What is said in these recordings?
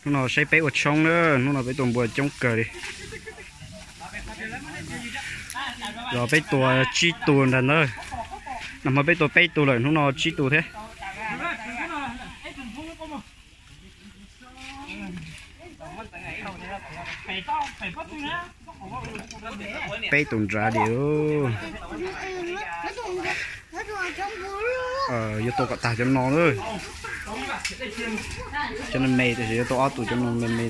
Hnub no saib peb ua tshoob na, hnub no peb tua npua coob kawg li. Los peb tua tsib tug nram ntawd, nag hmo peb tua peb tug lawm, hnub no tsib tug thiab. Peb tus nrad li. Yuav tua kom tag cov no na. Cov no me, tab sis yuav tua ob tug cov no me me,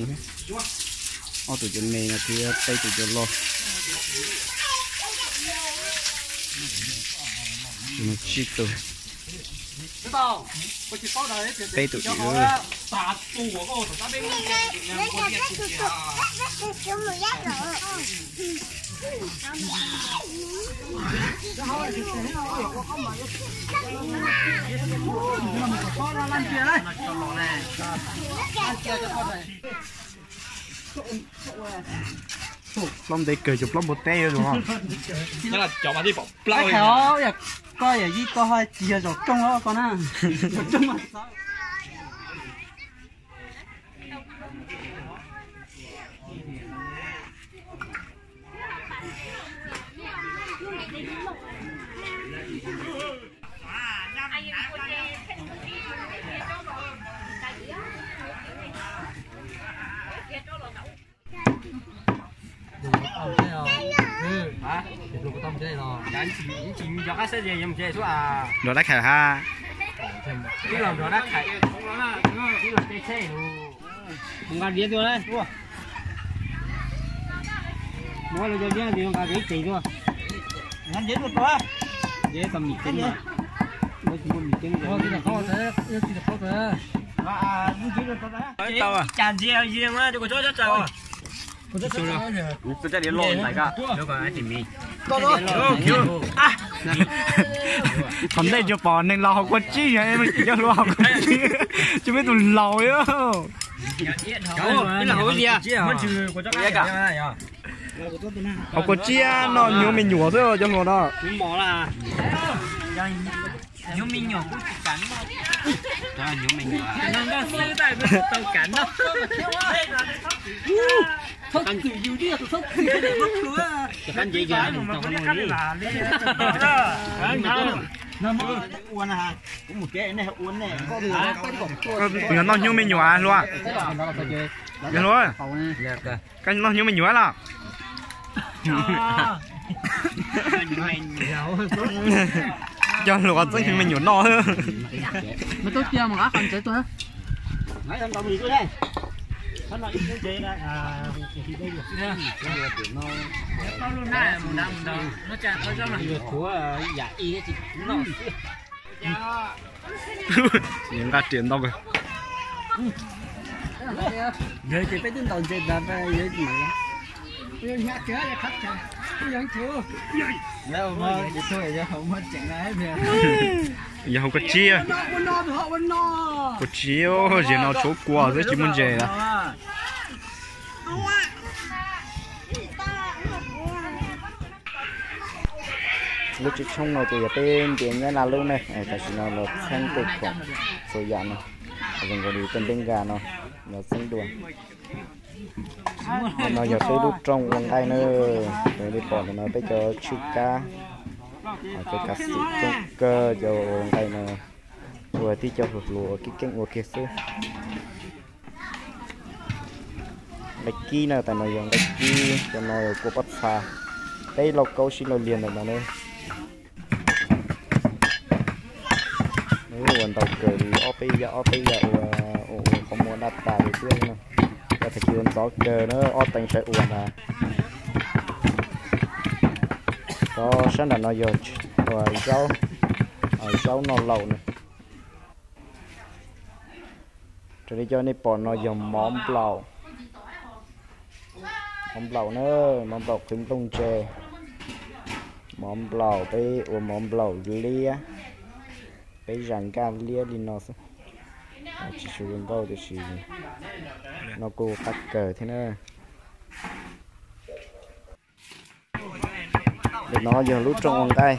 ob tug cov me no thiab peb tus cov loj. Tsib tug, peb tus. Plaub ntev kawg, cov plaub npua teb. Koj yog yij koj ho tsis yog zaum rooj os koj na. Zaum rooj mas xav. Nrog dab khaiv ha. Nqa diav tuaj, muab lawv cov diav nqa ib tes tuaj. Nqa diav tuaj, diav tau mis ceeb, lawv tsis muaj mis ceeb. Cas ntsia ntsia mas cov kuv tsob tsob tsaws. Qhov ntej cov pom neeg laus haus kua tsib, cov hluas haus kua tsib, tsis muaj ib tug laus li. Haus kua tsib no nyuaj me nyuam xwb cov hluas no. Noj hnyuv me nyuam hluas. Hluas, koj noj hnyuv me nyuam los? Cov hluas txeeb hnyuv me nyuam noj. Nqa riam ntau. Yog ces peb twb ntaus ntses tas, yog haus kua tsib, kua tsib, zem no tshuav kua xwb tsis muaj ntses lawm. Lub tsev tshoob no ces yog peb ntiav nyab laj lub ne, tam sim no los txheeb tej khoom txhua yam no, zoo nkaus li tej nteeb nkas no los txheeb dua. No yog peb lub rooj ua nqaij na, li pom ntawm no peb cov tshwj kab, cov kav xwm coob kawg cov ua nqaij no, ua tib cov hluas hluas ua keeb keeb ua kiag xwb. Nqaij kib na, tam no yog nqaij kib, cov no yog kua pob txha, peb lauj kaub sib law liag ntawm no na. Ua ntau kawg li, ob peb yam ob peb yam ua, ua qhov muag daj tas li thiab no. Yog tag kis ua ntxov kawg na, ob teev sawv ua ntag. Cov sab nram no yog zaub, zaub noj laum na. Raws li cov nej pom no yog mov nplaum, mov nplaum na, mov nplaum qhwv nplooj ntse, mov nplaum, peb ua mov nplaum liab, peb zam nkaj liab li no xwb, tsis tshua zoo nkauj tiam sis no kuj qab kawg thiab na. Ntawm no yog lub rooj ua nqaij,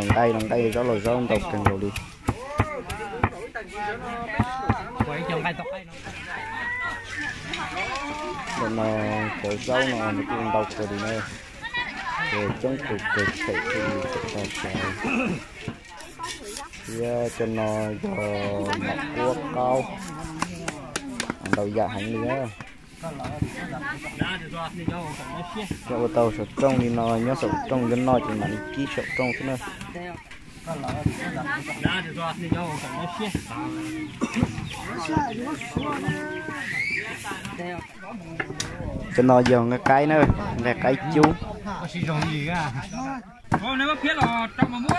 nqaij los nqaij, zaub los zaub, ntau kawg nkaus li. Ntawm no cov zaub no nws kuj ntau kawg li na, ces coob kawg kawg, thaum twg thaum tag siav. Thiab cov no yog mov kuab qaub, ntau yam heev li na. Cov ua tau saum rooj li no nyob saum rooj, yuav noj ces mam li kib saum rooj xwb na. Cov no yog nqaij qaib na, nqaij qaib cub.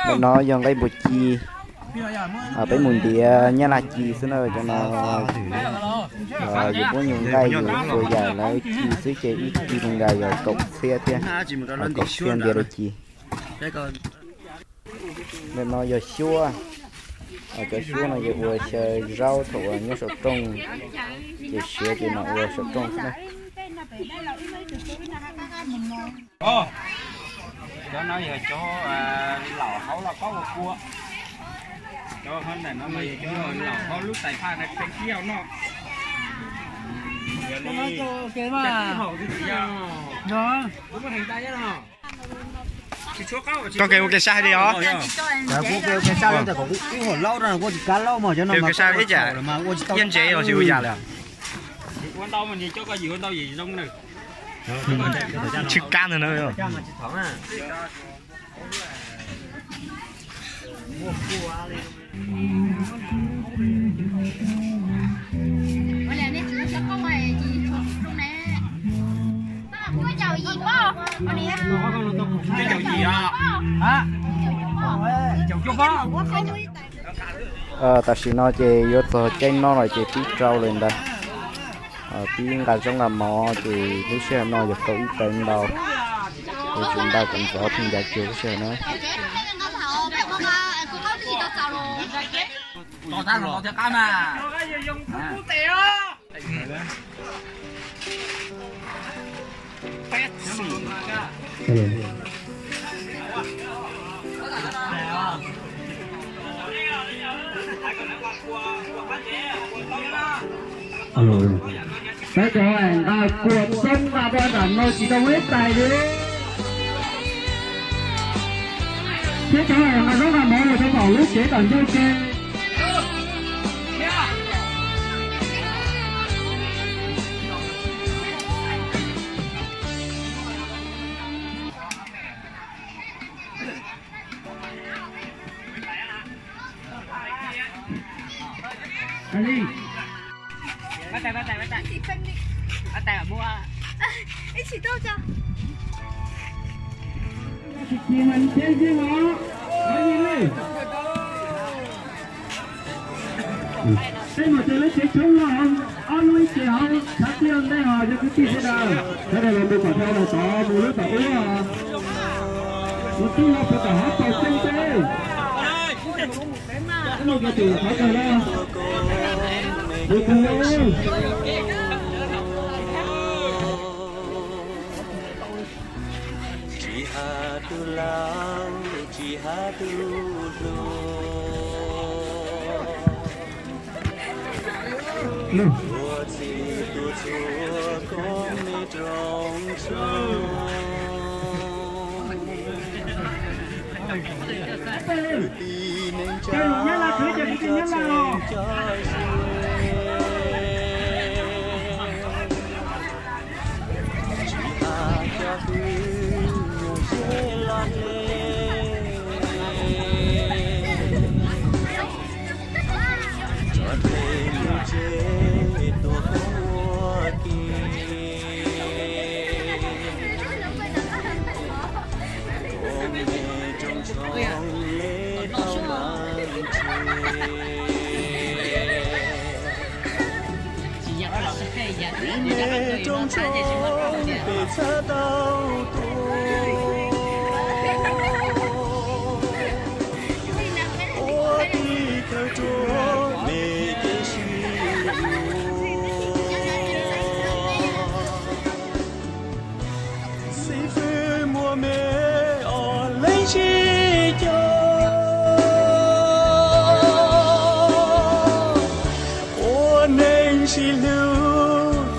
Ntawm no yog nqaij npua ci, peb mus ntiav Nyab Laj ci xwb na. Cov no yus muab yus nqaij yus txhua yam lawv ci xwb ces ib kis nqaij yog kaum txhiab thiab, kaum txhiab ntiav lawv ci. Ntawm no yog xyuab, cov xyuab no yog ua xyaw zaub thaum uas nyob saum rooj, ces siav ces mam ua saum rooj xwb na. Cov no yog cov laus hauv lauj kaub ua kua. Cov ntawm no mas yog cov laus hauv lub tais phaj no kheev ib hau noj. Koj ke ua ke sab li os. Ua ke sab ib tsam. Ua ntsev os, tsis ua yam li. Ua ntau mas nws coj koj yim ua ntau yim zoo na. Tsis kab ntag na. Tam sim no ces yuav txog caij noj lawm ces pib rau lawm ntag. Pib nqa zaub nqa mov ces lub sij hawm no yog kaum ib tawm ntau, ces tsuas nqa kom ntxov pheej ncav cuag lub sij hawm na. Peb cov nqa kua txob nqa rau nram no tsis tau muaj ib tais li. Thiab cov nqa zaub nqa mov los rau tom lub tsev tom ncauj ke. Tej mus ces lub tsev tshoob no ob lub ib ce hauv tshav tij ntej os cov kwv tij sawv daws. Sawv daws los mus kom dhau los tod mus lub tom ub. Mus tij los puag tom hav paus xeeb teb. Ub, no cov tus qhov kawg na. Mus kawg. Tsis hais tus laus, tsis hais tus hluas. Tuav txhij tuav txhua koob me rooj tshoob. Kwv tij neej tsa, cov txheeb cov ze. Tsis hais cov twg nyuam zej los hle. Tso hle mus tsev tuaj ua ke. Koob me rooj tshoob le tau mas ntshe. Vim me rooj tshoob peb txhawb tau tuaj. Ua tij thawj rua me kev sib yuav. Xib fwb muaj me ob leeg sib cog. Ua neej sib hlub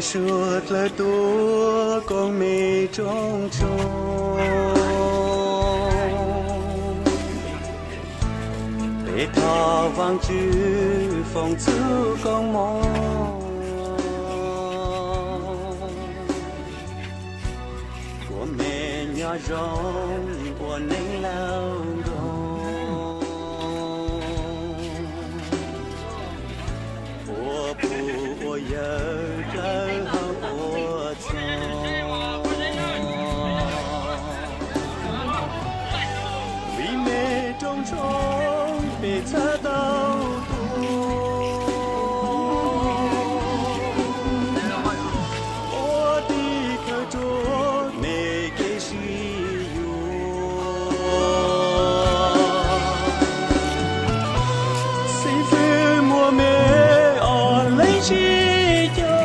Suav dlawg tuaj koom me rooj tshoob, peb thov Vaajtswv foom txuj koob moov, ua me nyob zoo ua neej laug nkoos, ua pug ua yawg dlawb hawv ua txog. Vim me rooj tshoob peb txhawb tau tuaj, ua tim khawv rua me kev sib yuav. Xib fwb muaj me ob leeg sib cog,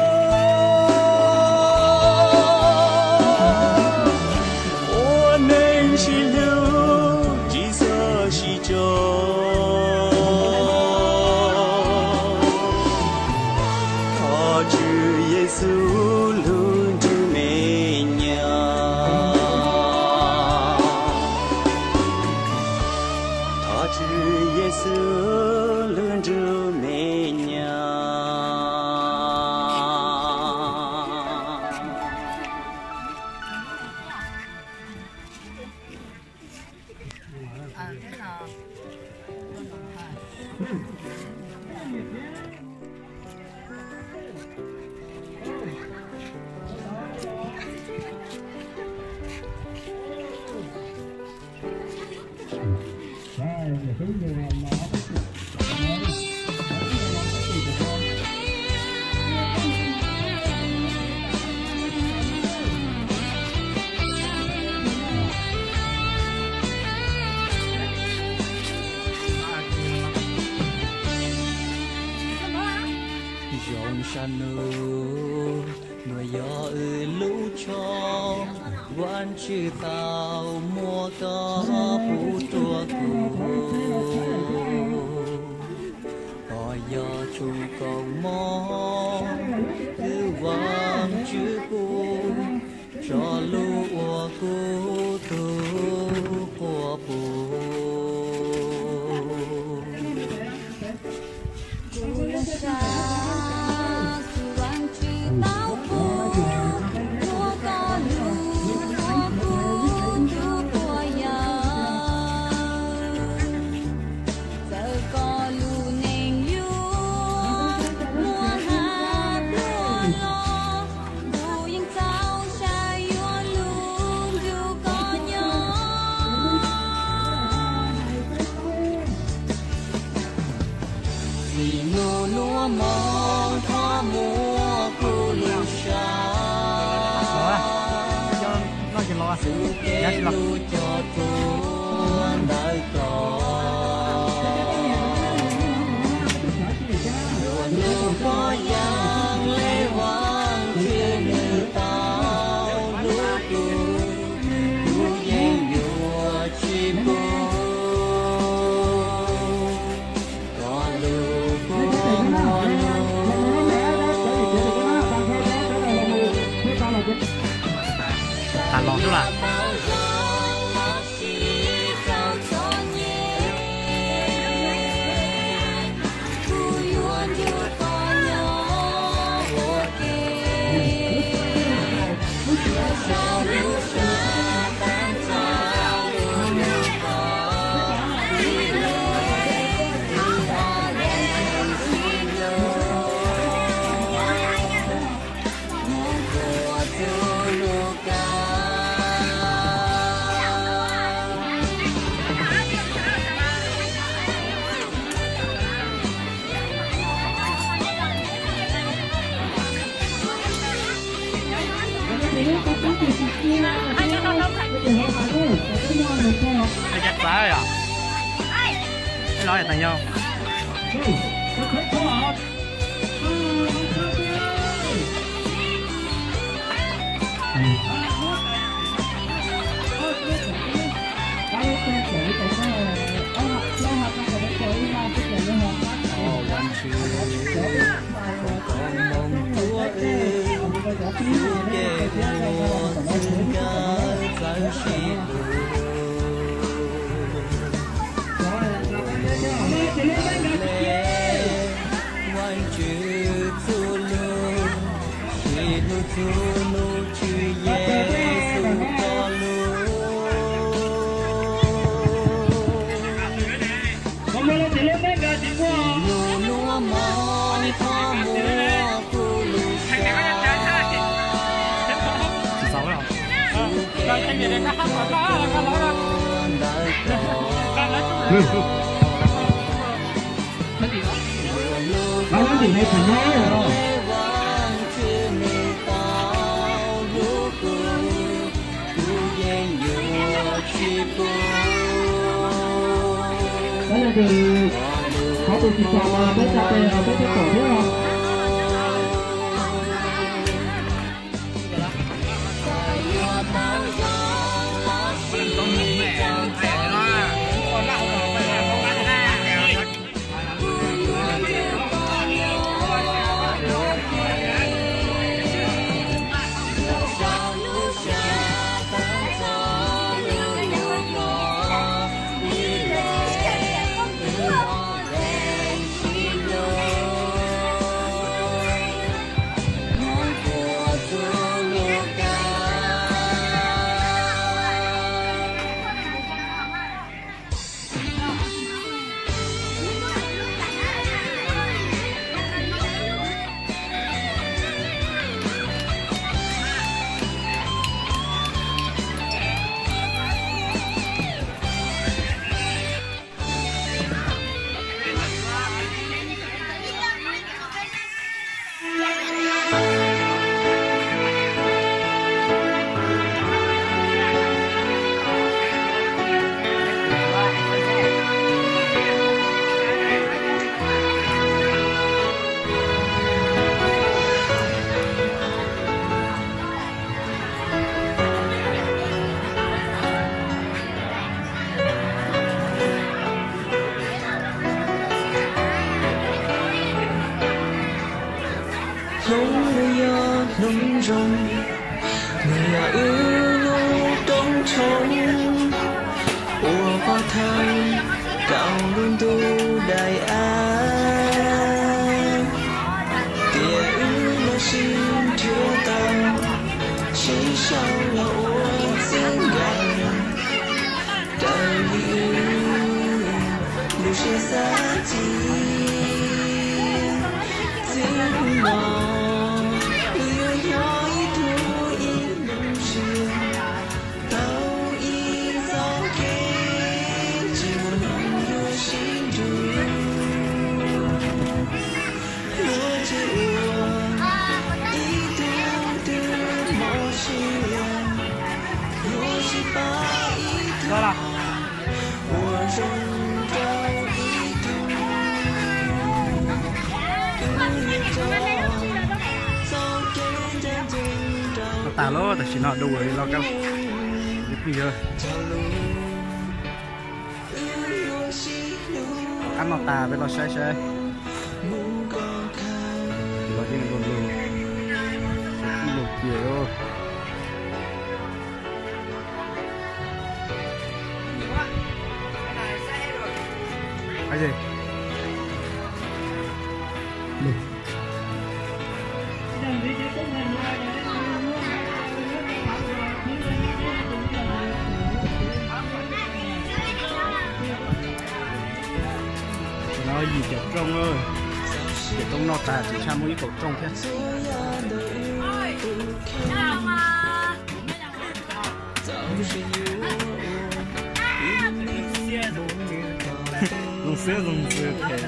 ua neej sib hlub tsis txawj sib tso. Thov Tswv Yexus lub nroog me nyuam. Thov Tswv Yexus lub nroog me nyuam. Zoo sab nub, nuav yog wb lub tshooj, Vaajtswv tau muab koj pub rua kuv. Koj yog txuj koob moov, wb Vaajtswv kuj tso lug ua kuv tug quas puj. Kuv lub sab, kuv Vaajtswv tau pub rua koj lug ua kuv tug quas yawg. Txawm koj lub neej yuav muaj hab pluag los, kuv yeej txaus sai yuav lug nrug koj nyob. Txij nub nuav moog thov muab kuv lub sab, txuj kev lug coj tuaj ntawm koj. Yuav lug koj yaam le Vaajtswv nwg tau lug tug, kuv yeej yuav tsis pum koj lug puag lug. Tag los xwb las. Ai, cov txawv yom. Ej, los tes yau. Nyob tim ne tsis nyob. Peb leej twg qhov twg tsis txaus mas peb tsa tes los peb thiaj pom thiab os. Hnub no yog hnub zoo, nws yog wb lub rooj tshoob, ua pov thawj rau lub ntuj daim av, tias wb los sib nrhiav tau, sib sau los ua txij nkawm, raws li wb lub siab xav cia. Txij no wb yuav nyob ib tug ib lub ntsiab, tau ib txoj kev tsis muaj hnub yuav sib nrug. Yuav tsis ua ib tug twg mob siab, yuav tsis pab ib tug ua zoo rau ib tug. Wb yuav coj txoj kev ncaj ncees rau. Tag lawm, tam sim no dua li los kab li pwj yawg. Qab no tas peb los saib saib. Los yeej lug lug, lug kiag. No yim caum rooj, caum rooj noj tas tsis tshaj muaj ib kaum rooj thiab. Zoo siab zoo ntsws thiab.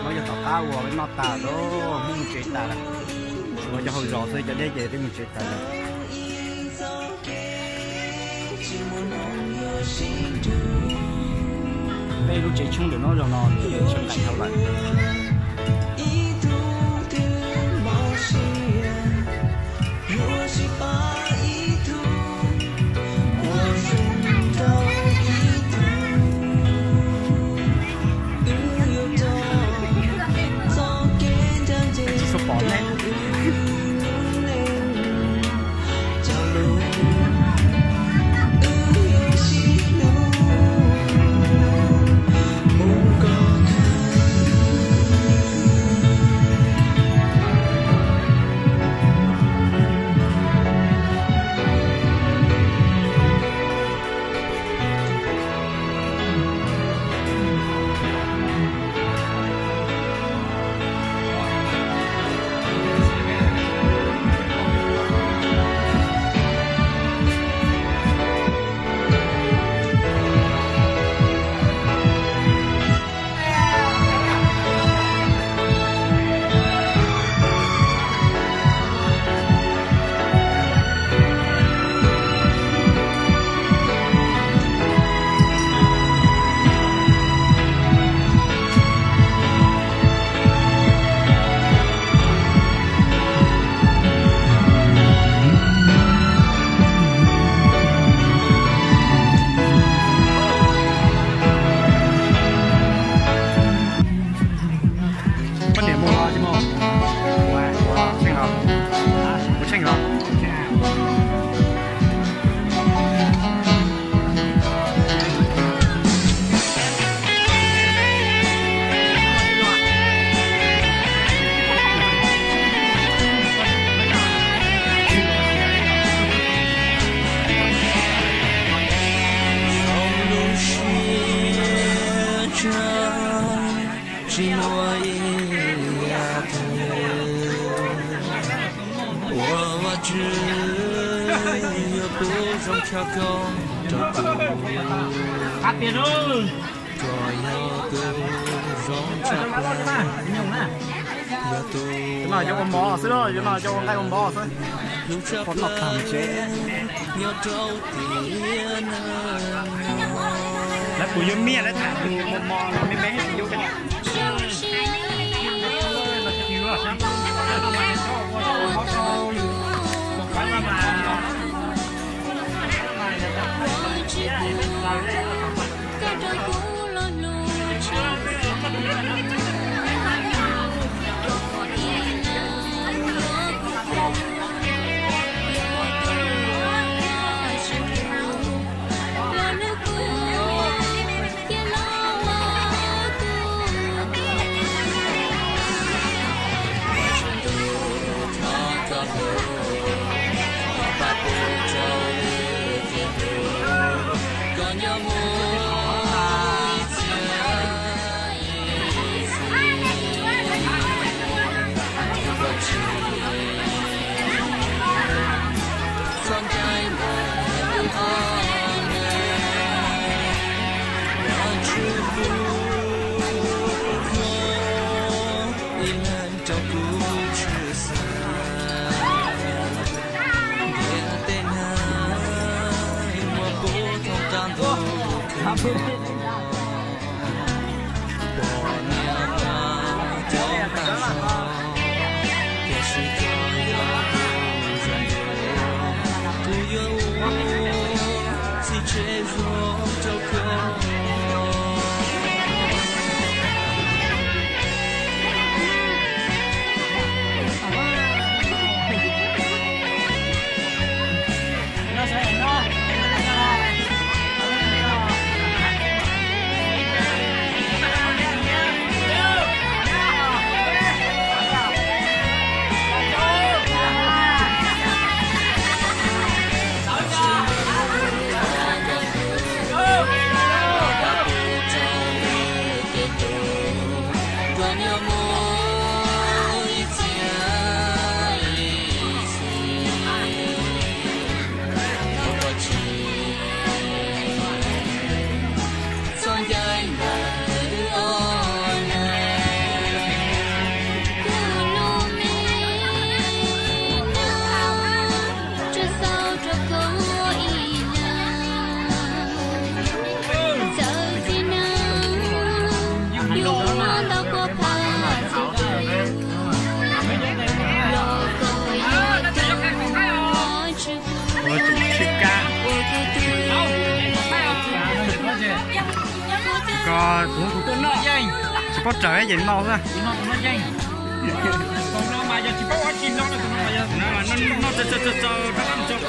No yog tom qab uas noj tas lawm, mus tsev tas lawm. Tsuas cov hauv zos xwb, cov deb ces twb mus tsev tas lawm. Peb lub tsev tshoob ntawm no zog no nws tshee nqaim dhau lawm. Tsis tshua pom ne. Tshaj koj rau kuv, koj yog tus zoo tshaj plaws. Yog tus no cov ua mov xwb, cov no cov ua nqaij ua mov xwb. Lub tshaj plaws nyob rau tiam no. Lawv kuv yuav miaj lawv tham tus mos mos me me yuav Rau kuv tshwj xeeb, ntiaj teb na, muaj puv thooj qab ntuj khwv, pom niam no cov npaj zog, tiam sis koj yog tus zoo dua, kuv yuav ua txiv tsev zoo rau koj. Ua tseem tsis kab. Ko tsis paub raws ces no xwb.